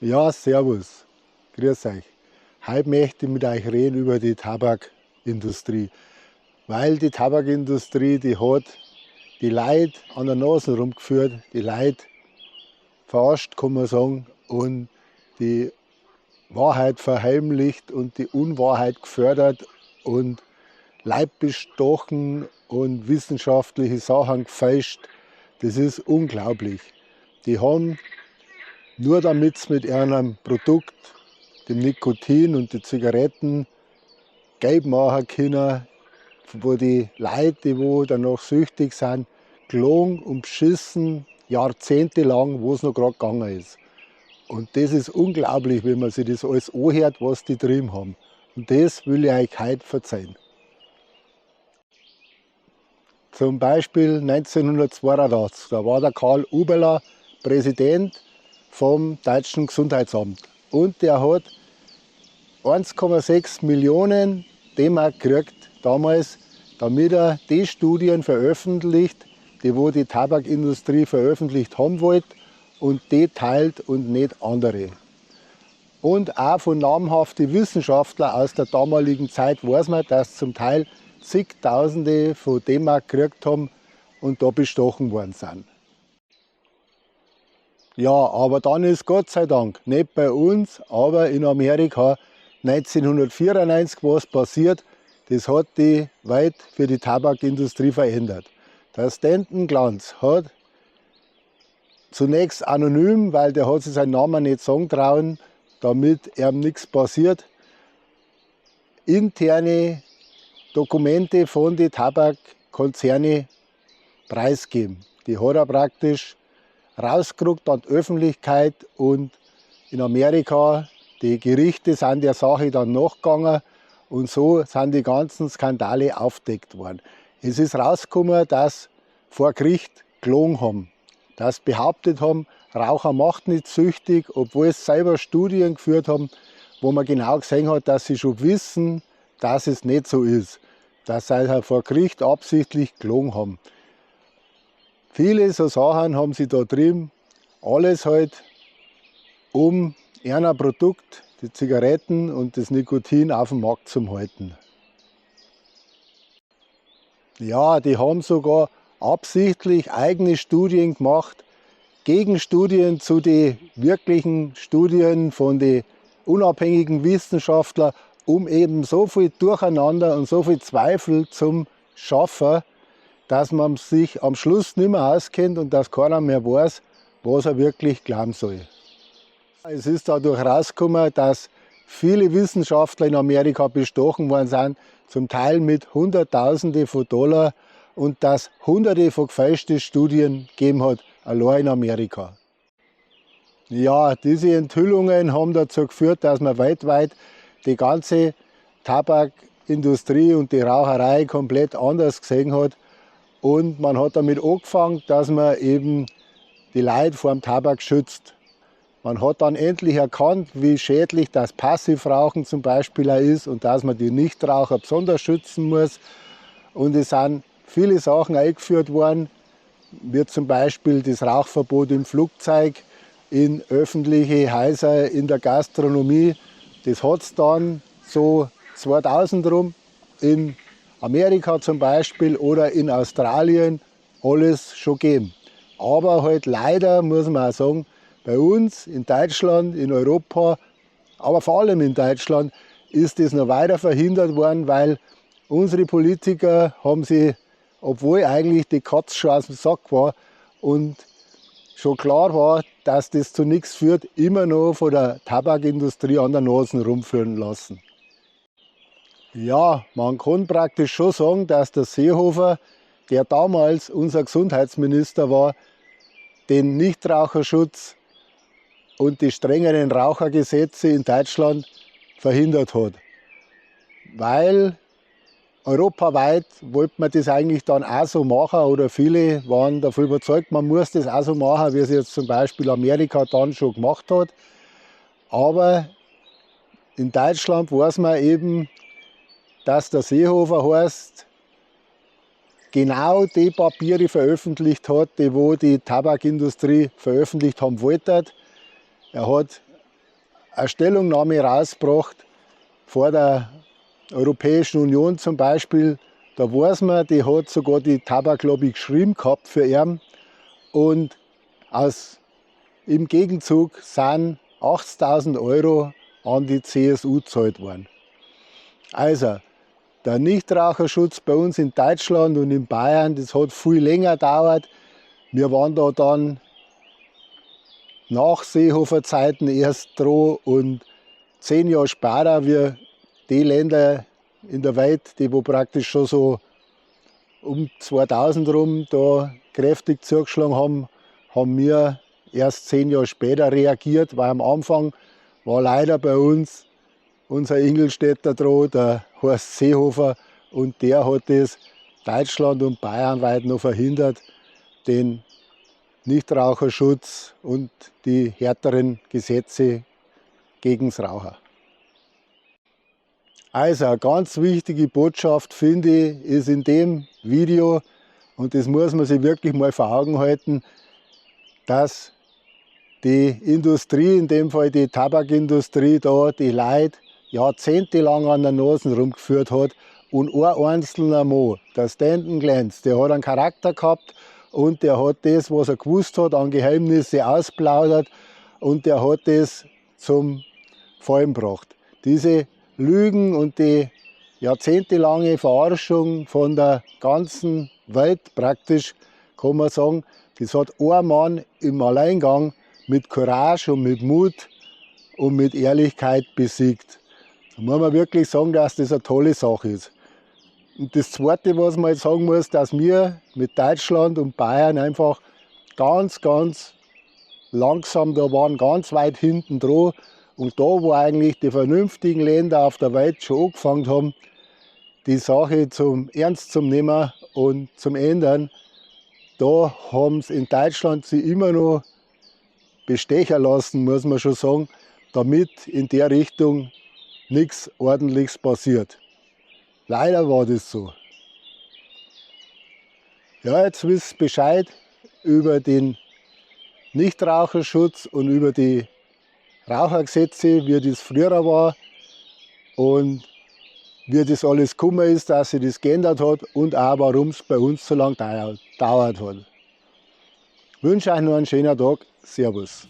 Ja, servus. Grüß euch. Heute möchte ich mit euch reden über die Tabakindustrie. Weil die Tabakindustrie, die hat die Leute an der Nase rumgeführt, die Leute verarscht, kann man sagen, und die Wahrheit verheimlicht und die Unwahrheit gefördert und Leid bestochen und wissenschaftliche Sachen gefälscht. Das ist unglaublich. Die haben nur damit sie mit ihrem Produkt, dem Nikotin und die Zigaretten, Geld machen können, wo die Leute, die wo danach süchtig sind, gelogen und beschissen, jahrzehntelang, wo es noch gerade gegangen ist. Und das ist unglaublich, wenn man sich das alles anhört, was die drin haben. Und das will ich euch heute verzeihen. Zum Beispiel 1982, da war der Karl Uberler Präsident vom deutschen Gesundheitsamt. Und der hat 1,6 Millionen D-Mark gekriegt damals, damit er die Studien veröffentlicht, die wo die Tabakindustrie veröffentlicht haben wollte, und die teilt und nicht andere. Und auch von namhaften Wissenschaftlern aus der damaligen Zeit weiß man, dass zum Teil zigtausende von D-Mark gekriegt haben und da bestochen worden sind. Ja, aber dann ist Gott sei Dank, nicht bei uns, aber in Amerika 1994 was passiert, das hat die Welt für die Tabakindustrie verändert. Der Stanton Glantz hat zunächst anonym, weil der hat sich seinen Namen nicht sagen trauen, damit ihm nichts passiert, interne Dokumente von den Tabakkonzernen preisgeben. Die hat er praktisch rausgerückt an die Öffentlichkeit und in Amerika, die Gerichte sind der Sache dann nachgegangen und so sind die ganzen Skandale aufdeckt worden. Es ist rausgekommen, dass vor Gericht gelogen haben, dass behauptet haben, Raucher macht nicht süchtig, obwohl sie selber Studien geführt haben, wo man genau gesehen hat, dass sie schon wissen, dass es nicht so ist, dass sie halt vor Gericht absichtlich gelogen haben. Viele so Sachen haben sie da drin, alles halt, um ein Produkt, die Zigaretten und das Nikotin auf dem Markt zu halten. Ja, die haben sogar absichtlich eigene Studien gemacht, Gegenstudien zu den wirklichen Studien von den unabhängigen Wissenschaftlern, um eben so viel Durcheinander und so viel Zweifel zum schaffen, dass man sich am Schluss nicht mehr auskennt und dass keiner mehr weiß, was er wirklich glauben soll. Es ist dadurch rausgekommen, dass viele Wissenschaftler in Amerika bestochen worden sind, zum Teil mit Hunderttausende von Dollar, und dass Hunderte von gefälschten Studien gegeben hat, allein in Amerika. Ja, diese Enthüllungen haben dazu geführt, dass man weltweit die ganze Tabakindustrie und die Raucherei komplett anders gesehen hat. Und man hat damit angefangen, dass man eben die Leute vor dem Tabak schützt. Man hat dann endlich erkannt, wie schädlich das Passivrauchen zum Beispiel auch ist und dass man die Nichtraucher besonders schützen muss. Und es sind viele Sachen eingeführt worden, wie zum Beispiel das Rauchverbot im Flugzeug, in öffentliche Häuser, in der Gastronomie. Das hat's dann so 2000 rum in Amerika zum Beispiel oder in Australien alles schon gegeben. Aber halt leider, muss man auch sagen, bei uns in Deutschland, in Europa, aber vor allem in Deutschland, ist das noch weiter verhindert worden, weil unsere Politiker haben sich, obwohl eigentlich die Katze schon aus dem Sack war und schon klar war, dass das zu nichts führt, immer noch von der Tabakindustrie an der Nase rumführen lassen. Ja, man kann praktisch schon sagen, dass der Seehofer, der damals unser Gesundheitsminister war, den Nichtraucherschutz und die strengeren Rauchergesetze in Deutschland verhindert hat. Weil europaweit wollte man das eigentlich dann auch so machen, oder viele waren davon überzeugt, man muss das auch so machen, wie es jetzt zum Beispiel Amerika dann schon gemacht hat. Aber in Deutschland weiß man eben, dass der Seehofer heißt, genau die Papiere veröffentlicht hat, die wo die Tabakindustrie veröffentlicht haben wollte. Er hat eine Stellungnahme rausgebracht vor der Europäischen Union zum Beispiel. Da weiß man, die hat sogar die Tabaklobby geschrieben gehabt für ihn. Und im Gegenzug sind 80.000 Euro an die CSU gezahlt worden. Also, der Nichtraucherschutz bei uns in Deutschland und in Bayern, das hat viel länger gedauert. Wir waren da dann nach Seehofer-Zeiten erst dran und 10 Jahre später, wie die Länder in der Welt, die wo praktisch schon so um 2000 rum da kräftig zugeschlagen haben, haben wir erst 10 Jahre später reagiert, weil am Anfang war leider bei uns unser Ingolstädter dran, der Horst Seehofer, und der hat das Deutschland und bayernweit noch verhindert, den Nichtraucherschutz und die härteren Gesetze gegens Raucher. Also, eine ganz wichtige Botschaft, finde ich, ist in dem Video, und das muss man sich wirklich mal vor Augen halten, dass die Industrie, in dem Fall die Tabakindustrie, da die Leute jahrzehntelang an der Nase rumgeführt hat und ein einzelner Mann, der Stanton Glantz, der hat einen Charakter gehabt und der hat das, was er gewusst hat, an Geheimnisse ausplaudert und der hat das zum Fallen gebracht. Diese Lügen und die jahrzehntelange Verarschung von der ganzen Welt praktisch, kann man sagen, das hat ein Mann im Alleingang mit Courage und mit Mut und mit Ehrlichkeit besiegt. Da muss man wirklich sagen, dass das eine tolle Sache ist. Und das Zweite, was man jetzt sagen muss, dass wir mit Deutschland und Bayern einfach ganz, ganz langsam da waren, ganz weit hinten dran. Und da, wo eigentlich die vernünftigen Länder auf der Welt schon angefangen haben, die Sache zum Ernst zu nehmen und zum Ändern, da haben sie in Deutschland sich immer noch bestechen lassen, muss man schon sagen, damit in der Richtung nichts Ordentliches passiert. Leider war das so. Ja, jetzt wisst ihr Bescheid über den Nichtraucherschutz und über die Rauchergesetze, wie das früher war und wie das alles gekommen ist, dass sich das geändert hat und auch warum es bei uns so lange gedauert hat. Ich wünsche euch noch einen schönen Tag. Servus.